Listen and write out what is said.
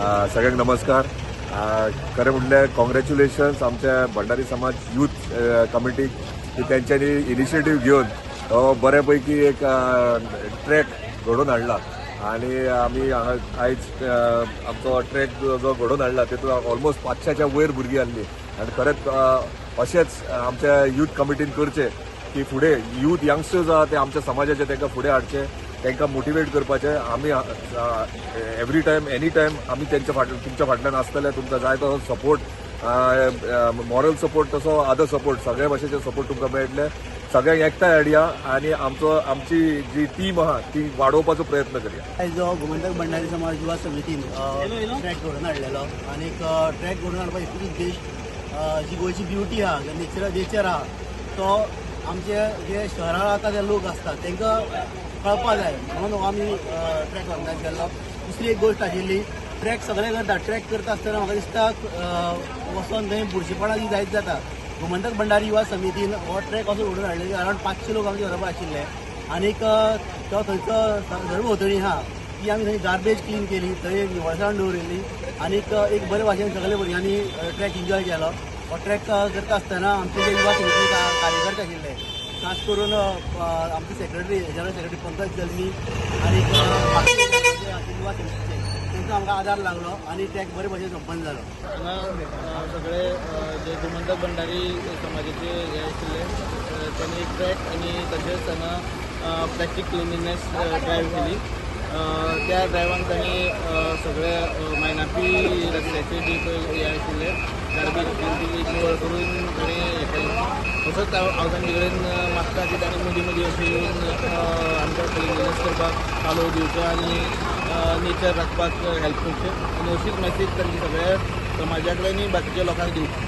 सगळ्यांक नमस्कार. खरें म्हणल्यार कॉंग्रॅच्युलेशन्स आमच्या भंडारी समाज यूथ कमिटीक की तेंच्यांनी इनिशिएटीव घेवन हो बऱ्या पैकी एक ट्रॅक घडोवन हाडला आनी आमी हांगा आयज आमचो ट्रॅक जो घडोवन हाडला, तितून ऑलमोस्ट 500च्या वयर भुरगीं आसली. आनी खरेंच अशेंच आमच्या यूथ कमिटीन करचें की फुडें यूथ, यंगस्टर्स आहा ते आमच्या समाजाचे, तांकां फुडें हाडचे, तांकां मोटिवेट करपाचें. आमी एवरी टायम, एनी टायम आमी तेंच्या फाटल्यान, तुमच्या फाटल्यान आसतले. तुमकां जाय तसो सपोर्ट, मॉरल सपोर्ट, तसो अदर सपोर्ट, सगळ्या भाशेचे सपोर्ट तुमकां मेळटले. सगळ्यांक एकठांय हाडया आनी आमचो आमची जी टीम आहा ती वाडोवपाचो प्रयत्न करया. आयज जो गोमंतक भंडारी समाज युवा समितीन ट्रॅक घडोवन हाडलेलो आनी ट्रॅक घडोवन हाडपा एकूच उद्देश, जी गोंयची ब्युटी आहा, नेचर नेचर आहा, तो आमचे जे शहरां रावता ते लोक आसता तांकां कळपा जाय म्हणून हो आमी ट्रॅक ऑर्गनायज केल्लो. दुसरी एक गोश्ट आशिल्ली, ट्रॅक सगळे करता, ट्रॅक करता आसतना म्हाका दिसता वचोन थंय बुरशेपणां जी जायत जाता. गोमंतक भंडारी युवा समितीन हो ट्रॅक असो घडोवन हाडले, अरावंड 500 लोक आमचे बरोबर आशिल्ले आनीक तो थंयचो सरभोंवतणी आहा ती आमी थंय गार्बेज क्लीन केली, थंय निवळसाण दवरिल्ली आनीक एक बरे भाशेन सगळे भुरग्यांनी ट्रॅक एन्जॉय केलो. हो ट्रॅक करता आसतना आमचे जे युवा समिती कार्यकर्ते आशिल्ले, खास करून आमचे सेक्रेटरी, जनरल सेक्रेटरी पंकज जल्मी आनीक बाकी जे आशिल्ले युवा समितीचे, तेंचो आमकां आदार लागलो आनी ट्रॅक बरे भशेन संपन्न जालो. हांगा सगळे जे गोमंतक भंडारी समाजाचे हे आशिल्ले, त्यांनी ट्रॅक आनी तशेंच हांगा प्लॅस्टीक क्लिनिनेस ड्रायव्ह केली. त्या ड्रायव्हान तांणी सगळे मायनापी रस्त्याचे जे पळय हे आशिल्ले, गार्बेज आशिल्ली, ती निवळ करून ताणें हें केलें. तसोच हांव तांचे कडेन मागता की ताणें मदीं मदीं अशें येवन आमकां क्लिनिनेस करपाक पालोव दिवचो आनी नेचर राखपाक हेल्प करचें आनी अशीच मॅसेज तांची सगळ्या समाजा कडेन आनी बाकीच्या लोकांक दिवची.